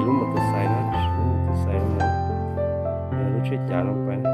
Lub mus tus xais no, lub mus tus xais no, lub tsheb cav no pais.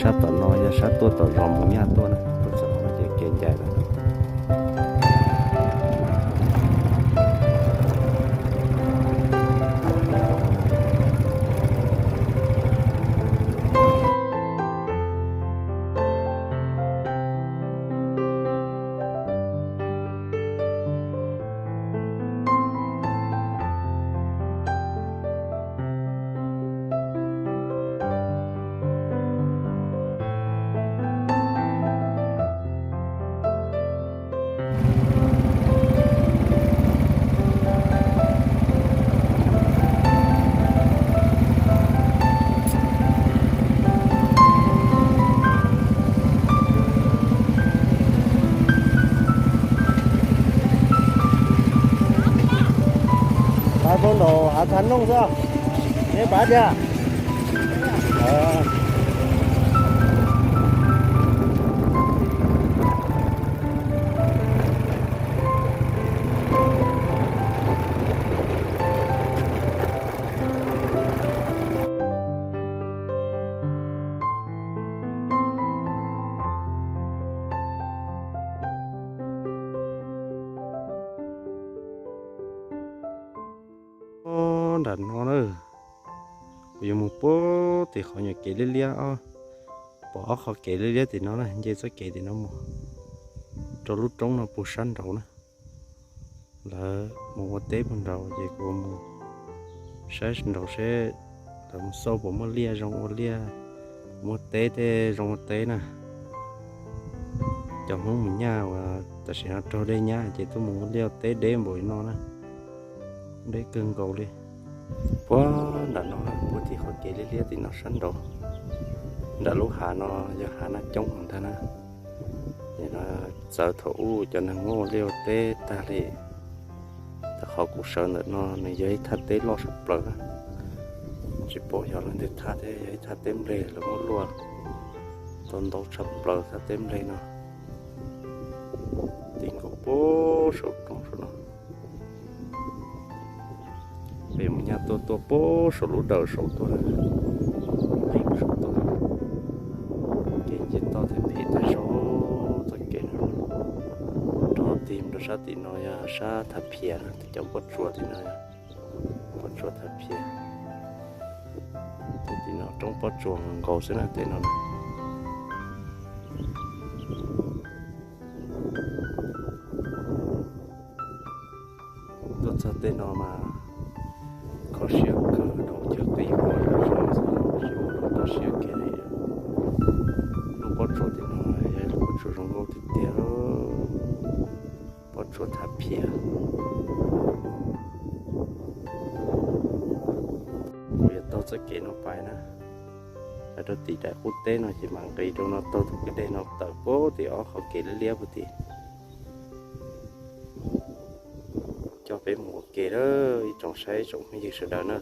Sab tom no yog sab tuaj tom zos Mus Nyaj tuaj na, tuaj txog no ces kev ncaim lawm. Pab tau nraum hav Thaj Nooj xwb, neb pab tiag. Nram no na, kuv yuav mus puag tim qhov nyuam kev liab liab, pom ob qhov kev liab liab tim no na, nce txoj kev tim no mus rau lub roob no puag sab nraud na. Lawv mus ua teb puag nraud ces kuv mus saib nraud seb lawv mus xauj puas muaj liaj zoo ua liaj, muaj teb tej zoo ua teb na. Cov Hmoob mus nyaj uas tam sim no raug dej nyab ces tuaj mus ua liaj teb deb npaum li no na, deb kawg nkaus li. Puag nram no, puag tim qhov kev liab liab tim no sab nraud, nram lub hav no yog hav Naj Coob ntag na. Txawv thaum ub cov neeg muab ua liaj ua teb tag li. Tau qhov kuv sawv ntawm no nws yog ib thaj teb loj tshaj plaws na, tsis pom yog leej twg thaj thiab, yog ib thaj teb nplej lawv muab luaj tau ntau tshaj plaws thaj teb nplej no. Tim nkaus puag saum roob saum no. Peb mus nyaj tuaj tuaj puag saum lub dawm saum tuaj, pem saum tuaj. Kev nce toj thiab phem tag zog txoj kev no. Rov tig rau sab tim no yog sab Thav Phiav na, cov pob tsuas tim no yog pob tsuas Thav Phiav. Tej tim no roob pob tsuas nkaus xwb na tej no. Tuaj txog tej no mas kho siab kawg, nrov chaw qis quaj zom zaws xwb, tsis muaj dab tsi ua kiag li. Lub pob tsuas tim no yog lub pob tsuas zoo nkauj tiag tiag, pob tsuas Thav Phiav. Kuv yuav taug txoj kev no pais na, pais rau tim daim qub teb no ces mam nqis rau no taug tus kwj deg no tawm puag tim ob qhov kev liab liab puag tim. Peb mus ua ke na, ib tsoom saib ib tsoom phooj ywg sawv daws na.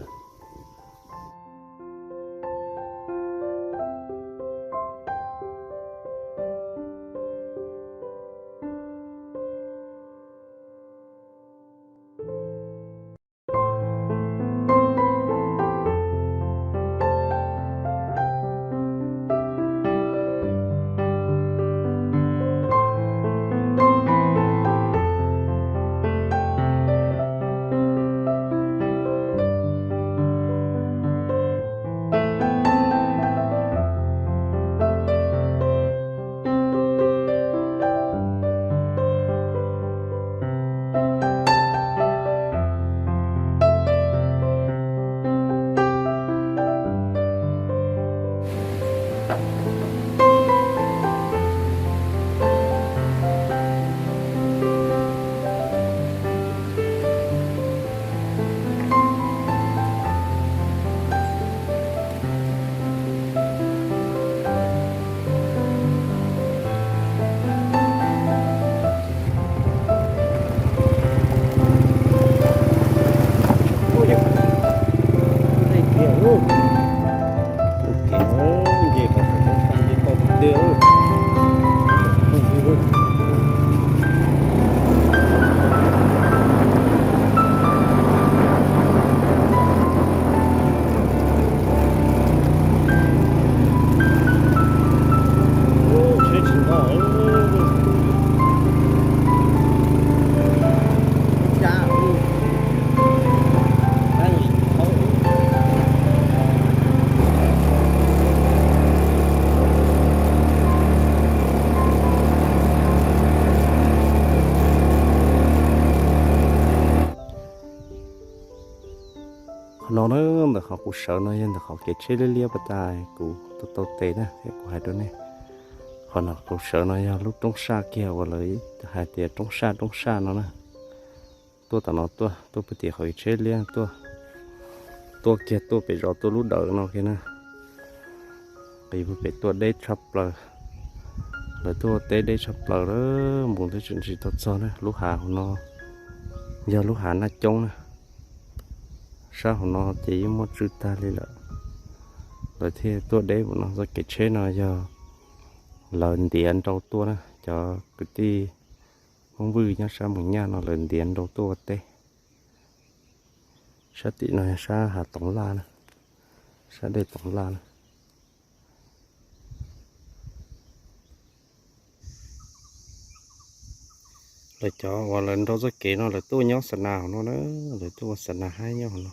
Qhov no na, ntawm qhov kuv sawv no yog ntawm qhov kev tsheb liab liab pas tas kuv tuaj tau tes na thiab kuv hais rau nej. Qhov no kuv sawv no yog lub roob saj kiag uas lawv hais tias roob saj roob saj no na. Tuaj tom no tuaj, tuaj pem tim qhov kev tsheb liab tuaj, tuaj kiag tuaj pem zos tuaj lub dawm no kiag na. Qis pem tuaj deb tshaj plaws, lawv tuaj ua teb deb tshaj plaws lawm, npus twb tseem tsis tau txog na. Lub hav hauv no yog lub hav Naj Coob na, sab hauv no ces yeej muaj tswj tag li lawm, lawv thiaj tuaj deb mus no. Txoj kev tsheb no yog lawv ntiav nrau tuaj na, cov kwv tij Hmoob Vwj nyob sab Mus Nyaj no lawv ntiav nrau tuaj ua teb. Sab tim no yog sab hav Toov Laj na, sab dej Toov Laj na. Lawv cov uas lawv nrau txoj kev no lawv tuaj nyob xa nas hauv no na, lawv tuaj ua xa nas haib nyob hauv no.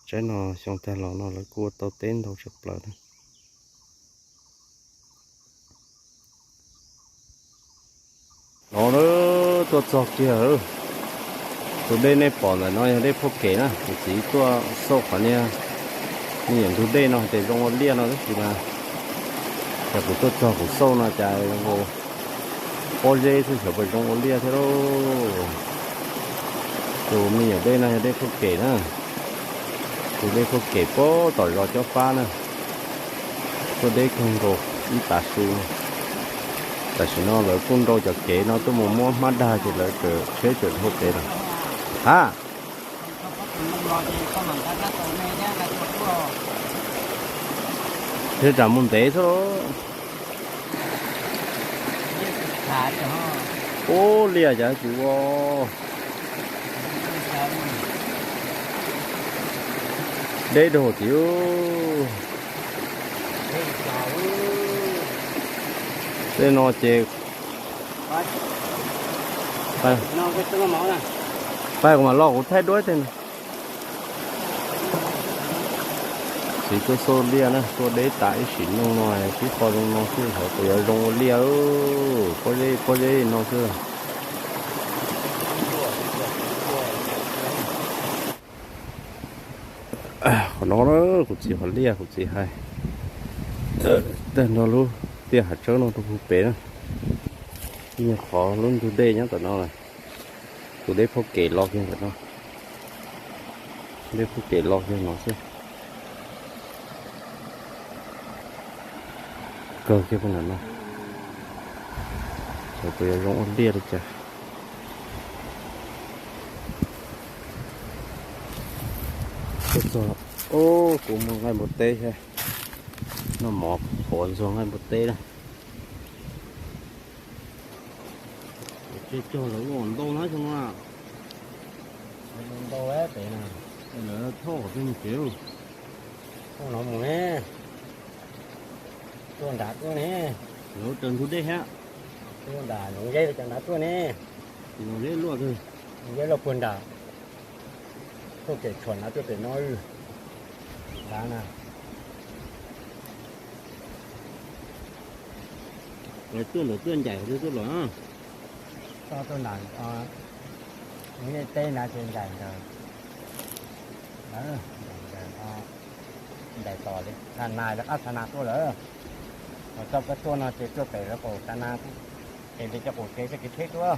Tsaib no xyoo tag los no lawv kuj ua tau teb ntau tshaj plaws na. No tuaj txog kiag, tus dej nej pom ntawm no yog dej Phoj Kem na. Kuv txiv tuaj xauj qhov niag me nyuam ntug dej no hais tias zoo ua liaj no tab sis mas, cas kuv tuaj txog kuv xauj no cas pob zeb xwb xyov puas zoo ua liaj thiab lauj. Tus me nyuam dej no yog dej Phoj Kem na, tus dej Phoj Kem puag tom zos Cob Fab na. Tuaj deb kawg nkaus ib tav su no. Tam sim no lawv kuj nrau cov kev no tuaj mus muab hmab dag ces lawv tsheb tseem dhau kev lawm. Ha, thiaj tsam mus ntev xwb lauj. Ub, liaj cas tsis ua. Deb dhau tid. Tej no ces, pab kuv mam los kuv thaij duab tej no. Txiv tuaj xauj liaj na, tuaj deb tas ib sim neej no tib qho zoo no xwb xyov puas yuav zoo ua liaj. Pob zeb pob zeb no xwb. Qhov no na, kuv txiv qhov liaj kuv txiv hais, tag nrho lub tiaj hav tsawb no rau puag pem na, nyuag qhov lub ntug dej nyob tom no, tus dej Phoj Kem los kiag ntawm no, dej Phoj Kem los kiag no xwb. Kawg kiag puag nram no, xyov puas yuav zoo ua liaj li cas. Ub, kuv mus nqaij npua teb thiab. Noj mov qhuav ntxuag nqaij npua teb na. Tsis cog lawv ua ntau na xyoo no. Ntau pem na. Lawv thauj qhov twg mus tsev? Thauj no mus ne. Tuaj nram tuaj ne. Lawv raws ntug dej thiab. Tuaj nram Noov Zeb cov nram tuaj ne. Noov Zeb luaj twg? Noov Zeb luaj puag nram. Tuaj pem tshuam nram tuaj pem no. Nram na. Lawv tuaj ntawm tuaj ncaim qhov twg tuaj los? Toj tuaj nram, nej teb na ces ncaim ntawd. Ncaim ntawd, ncaim tom li Tha Nas, lawv qab Tha Nas tuaj lawm. Ho txoj koj tuaj no ces tuaj pem lawv qaum Tha Nas, es li cov qaum tsev txoj kev tsheb tuaj.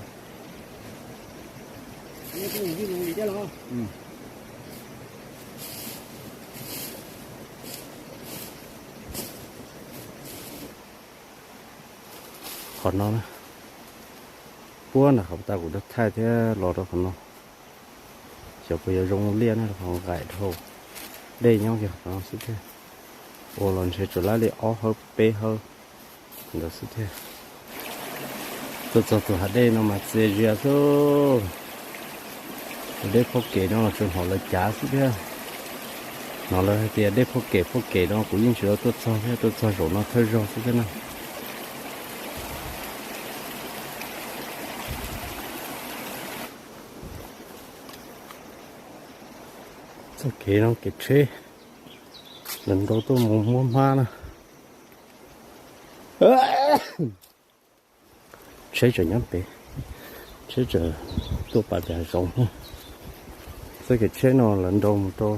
Qhov no na, puag nram qhov tas kuv tau thaij thiab los rau qhov no. Xyov puas yuav zoo liaj na, qhov nqaim dhau, dej nyob kiag qhov no xwb thiab. Ua los ntshe tsuas lab li ob hawv peb hawv ntawd xwb thiab. Tuaj txog tus hav dej no mas txias zias xwb. Tus dej phauj kev no los tsuas hnov lawv cav xwb thiab. Hnov lawv hais tias dej phauj kev phauj kev no kuv yeej tsis tau tuaj txog thiab, tuaj txog zaum no thawj zaug xwb thiab na. Txoj kev no kev tsheb, lawv nrau tuaj mus muab hmab na. Tsheb tseem nyob pem, tsheb tseem tuaj pas pem hav zoov. Txoj kev tsheb no lawv nrau mus rau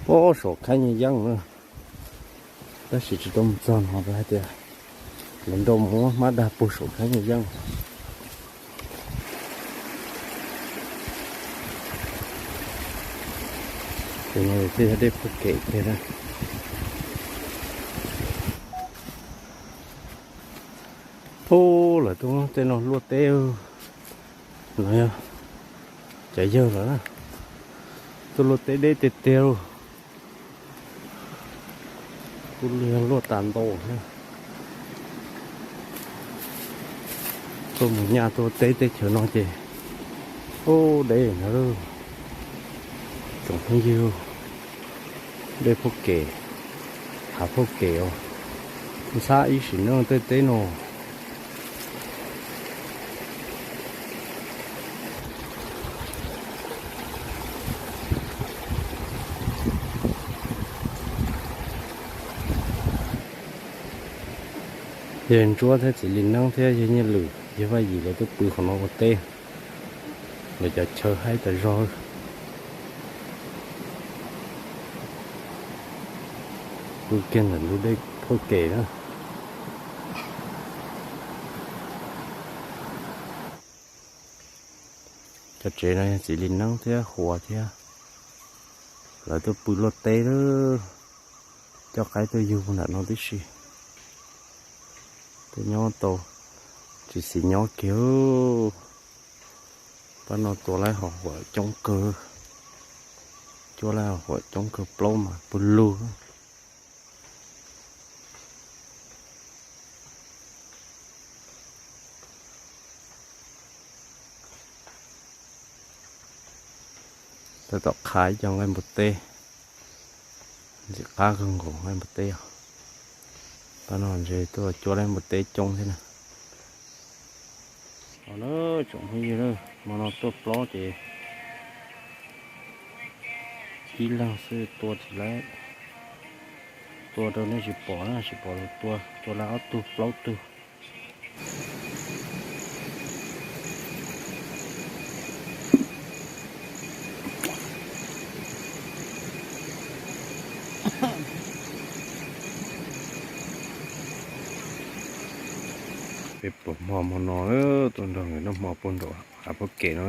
pob saum Khaib Nyiaj Yeeb na, tab sis tsis tau mus txog no rau hais tias lawv nrau mus muab hmab dag puag saum Khaib Nyiaj Yeeb. Ces no yog tej dej phauj kev kiag na. Ub, lawv tuaj tej no luaj teb, no yog cov yawg lawm na, tuaj luaj teb deb tiag tiag lauj. Kuj luaj tas ntau thiab. Tuaj mus nyaj tuaj teb teb chaws no ces, ub, deb ntag lauj. Tsoom phooj ywg, dej phauj kev, hav phauj kev os, ntxhab ib sim neej tej teb no. Yawg Ntsuab thiab txiv Lis Neeb thiab yawg Nyiaj Lwm, yawg Vaj Yim lawv twb pw qhov no ua teb. Lawv cov chaw haib tas zog. Pw kiag ntawm ntug dej phauj kev na. Cov tsev no yog txiv Lis Neeb thiab Huas thiab, lawv tuaj pw luaj teb lawm, coj qaib tuaj yug ntawm no tib si. Tuaj nyob tau tsis xis nyob kiag. Pab no tua laib hom huam coob kawg, cuab laib hom huam coob kawg, plaub mas pw lug. Tab tom qha ib co nqaij npua teb, ntxim qab kawg nkaus nqaij npua teb os. Pab no ntshe tuaj cuab laib npua teb coob thiab na. Os na, tsoom phooj ywg na, hmo no tuaj plaub ces ib leeg xwb tua tsis laib. Tua rau nej tsis pom na, tsis pom los tua, tua laib ob tug plaub tug. Peb pluas hmo hmo no tuaj nrog nkawd noj hmo puag nraum hav pob kem no.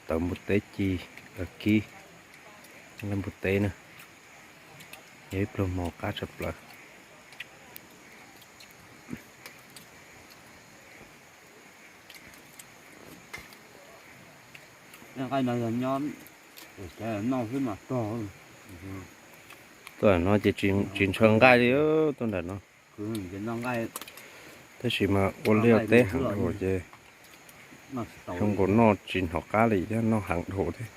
Tawv npua teb ci, kib npua teb na, yog ib pluag hmo qab tshaj plaws. Nqaij no yog nyob Tuaj no ces tsis ntshaw nqaij li, tuaj nram no. Tab sis mas ua liaj teb heev dhau ces zoo nkaus noj tsis hnov qab li thiab, noj heev dhau thiab.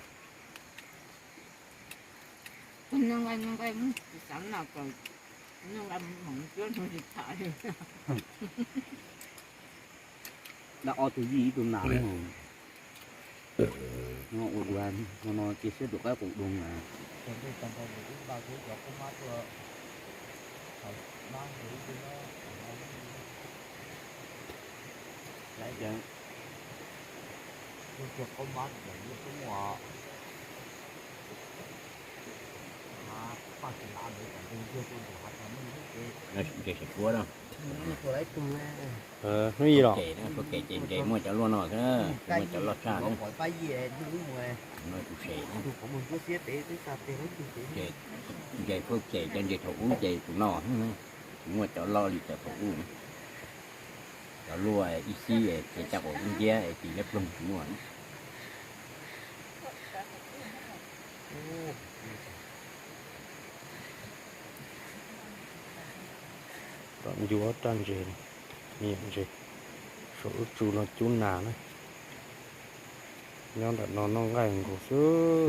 Dab ob tug yij ib tug nas, no ua dua, no no cia siab rov qab qus doo na. Hnub ib los, muaj cov luaj no, muaj cov loj tshaj, tus sem, ntses fawj ces cov ntses thaum ub ces tus no, muaj cov loj li cov thaum ub, cov luaj ib xib ces caj quas ub nciab es tis liab ploog tsis muaj. Tom ncuav raj ntses, me nyuam ntses, saum lub tsu no cub nas na. Nyob nram no noj nqaij nkaus xwb,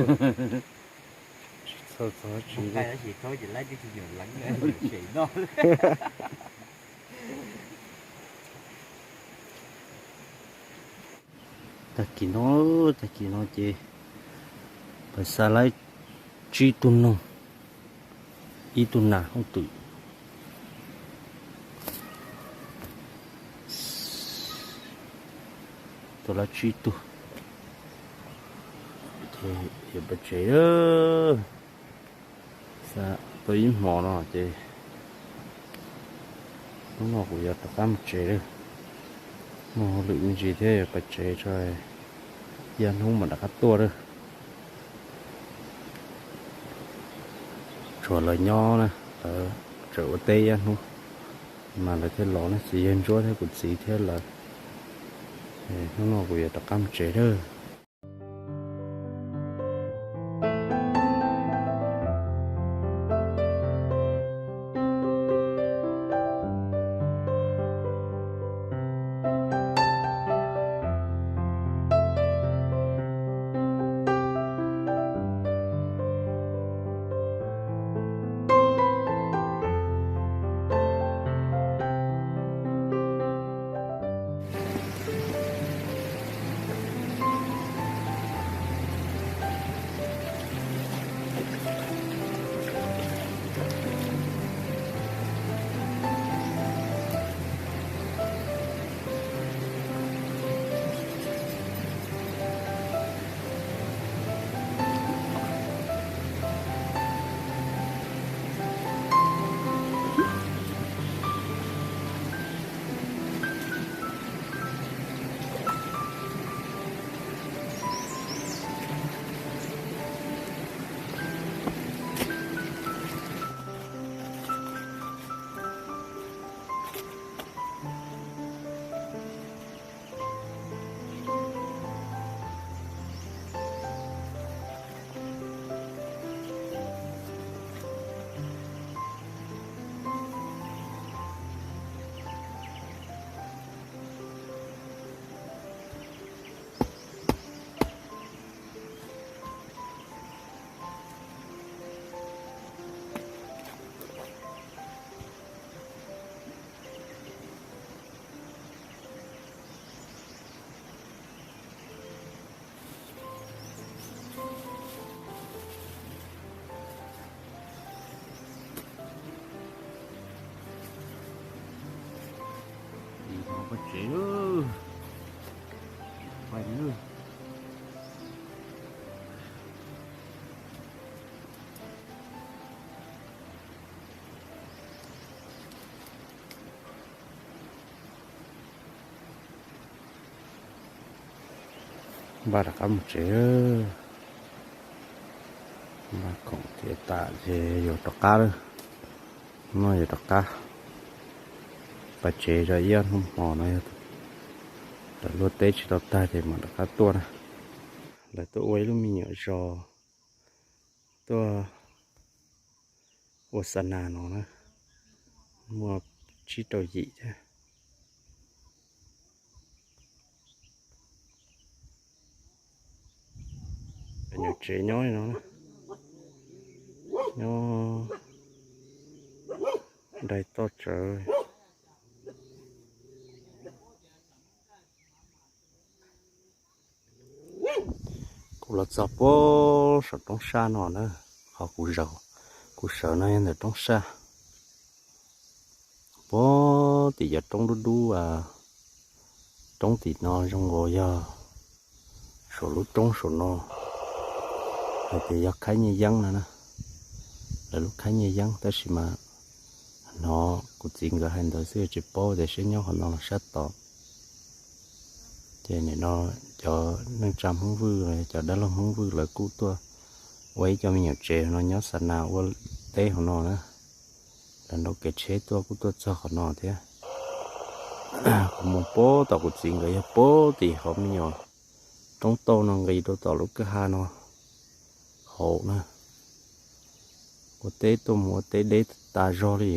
tsis txhawj txog dab tsi li. Tag kis no, tag kis no ces pais xa laib tsib tug noog, ib tug nas hooj twm. Tuaj laib tsib tug, ces yuav pais tsev. Xa tau ib hmo no ces hnub no kuv yuav rov qab mus tsev lawm. Muaj hauj lwm me ntsis thiab yuav pais tsev tso, ib ob hnub mam rov qab tuaj lawm. Tshuav lawv nyob na, lawv tseem ua teb ib ob hnub mas lawv thiaj los ne, txiv yawg Ntsuab thiab kuv txiv thiab lawv. Hnub no kuv yuav rov qab mus tsev lawm. Tsev lawm. Npaj rov qab mus tsev. Npaj khoom tiav tas ces yuav rov qab lawm. No yuav rov qab pais tsev, ib ob hnub hmo no yog lawv luaj teb tsis tau tag ces mam rov qab tuaj na. Lawv tuaj ua ib lub me nyuam zos tuaj ua xa nas no na, muaj tsib rau yim thiab. Nyuam tsev nyob li no, nyob nraim toj tsawv. Kuv los txog puag saum roob sab no na, qhov kuv sawv no yog ntawm roob sab. Puag tim cov roob dub dub, roob tim no zoo nkaus yog saum lub roob saum no, hais tias yog khaib nyiaj yeeb no na, lawv lub khaib nyiaj yeeb, tab sis mas hnov kuv txiv nkawd hais ntawd xwb, tsis paub tias seb nyob qhov no los sab tod. Ces nim no cov neej tsa Hmoob Vwj, cov dab laug Hmoob Vwj lawv kuj tuaj ua ib co me nyuam tsev no nyob xa nas ua teb hauv no na. Lawv nrau kev tsheb tuaj kuj tuaj txog qhov no thiab. Kuv mus puag tom kuv txiv nkawd yog puag tim hauv me nyuam roob tauj no nqis rau tom lub kwj ha no hauv na. Ua teb tuaj mus ua teb deb tas zog li.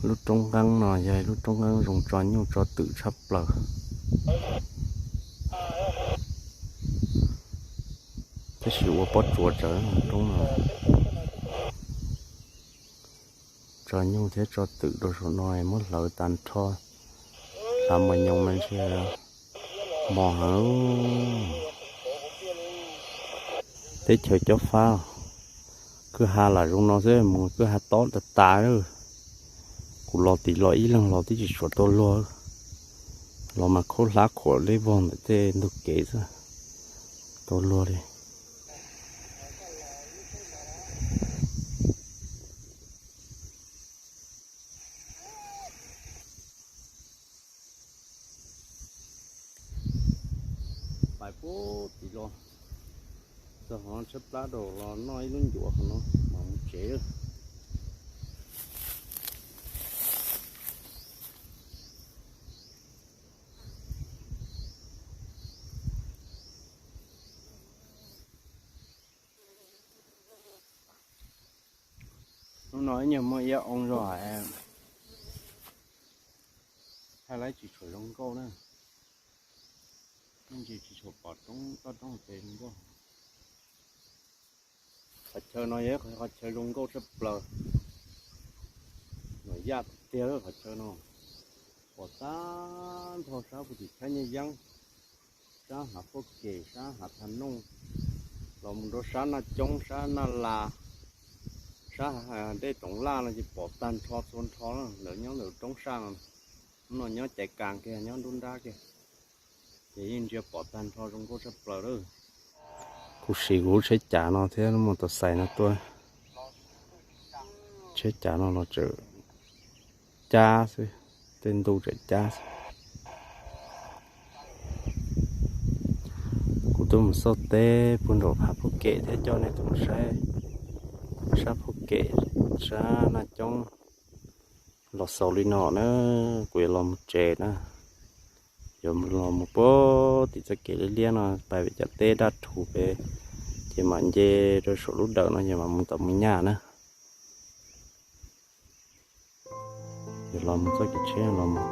Lub roob nqeeb no yog lub roob nqeeb zoo tso nyuj tso twm tshaj plaws, tab sis ua pob tsuas tsawv roob no. Tso nyuj thiab tso twm rau saum no muab hlawv tag nrho, hlav mos nyoos mas ntshe mos heev. Teb chaws cob fab, kwj ha lam zoo no xwb mus kwj ha tob tas tas. Kuv los tim los ib leeg los twb tsis tshua tau luag, los mas khaub hlab khuam liab vog ntawm tej ntug kev xwb, tau luag li. Pais puag tim los txog qhov tshab plab rau los noj ib lub ncuav qhov no mas mus tsev. Hnub no ib nyuag muaj iab oo zog hais, hais lawv tsis tshua zoo nkauj na, ntsis tsis tshua pom roob toj roob tes zoo nkauj. Qhov chaw no yog qhov chaw zoo nkauj tshaj plaws, nyuam yaj tiag tiag qhov chaw no. Pom tag nrho sab puag tim Khaib Nyiaj Yeeb, sab Hav Phuaj Kem, sab Hav Thaj Nooj, los mus rau sab Naj Coob, sab Naj Las, sab Dej Toov Laj no ces pom tag nrho txhua nrho lawm. Nyob ntawm roob saj no, hnub no nyob caiv kas kiag nyob nruab nrab kiag, ces yeej ntsia pom tag nrho zoo nkauj tshaj plaws lawm. Kuv siv kuv lub tsheb cav no thiab lub mos tos xais no tuaj, tsheb cav no los tseem cab xwb, tej ntuj tseem cab xwb. Kuv tuaj mus xauj teb puag nraum Hav Phuaj Kem thiab coj nej tuaj mus saib sab Phuaj Kem, sab Naj Coob. Los xaus li no na, kuv yuav los mus tsev na. Yuav los mus puag tim txoj kev liab liab no pais pem cov teb daj rhuv pem, ces mam nce rau saum lub dawm no ces mam mus tom mus nyaj na. Yuav los mus txoj kev tsheb los mus.